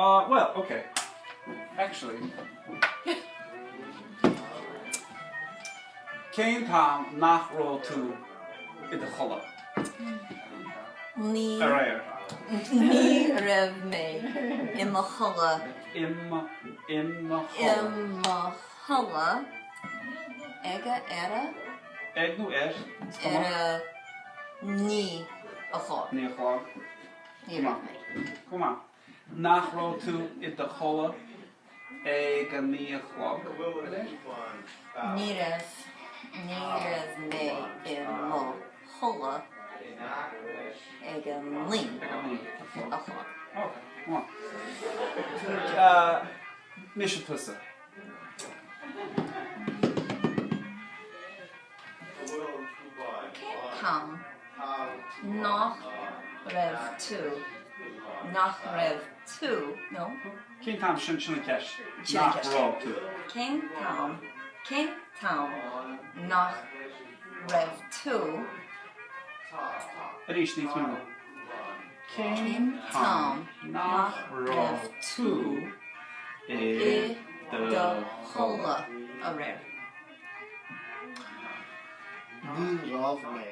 Bhuel, ok. Actually. Cén t-am nach raibh tú i do chodladh? Ní. Aréir. Ní raibh mé i mo chodladh. I mo, i mo chodladh. I mo chodladh. Ag a, ar a? Ag nó ar, is cuma. Ar a naoi a chlog. Naoi a chlog. Ní raibh mé. Go maith. Nach raibh tú i do chodladh ag a naoi a chlog aréir? Ní raibh, ní raibh mé i mo chodladh ag a naoi Ag a naoi a chlog. a chlog. Ok, go maith. Mise tusa. Cén t-am nach raibh tú, nach raibh tú, no. Cén t-am, sin, sin an cheist. Sin an Nach cheist. raibh tú. Cén t-am, cén t-am nach raibh tú. Arís, níos mó. Cén t-am nach raibh tú i i do chodladh aréir? Ní raibh mé.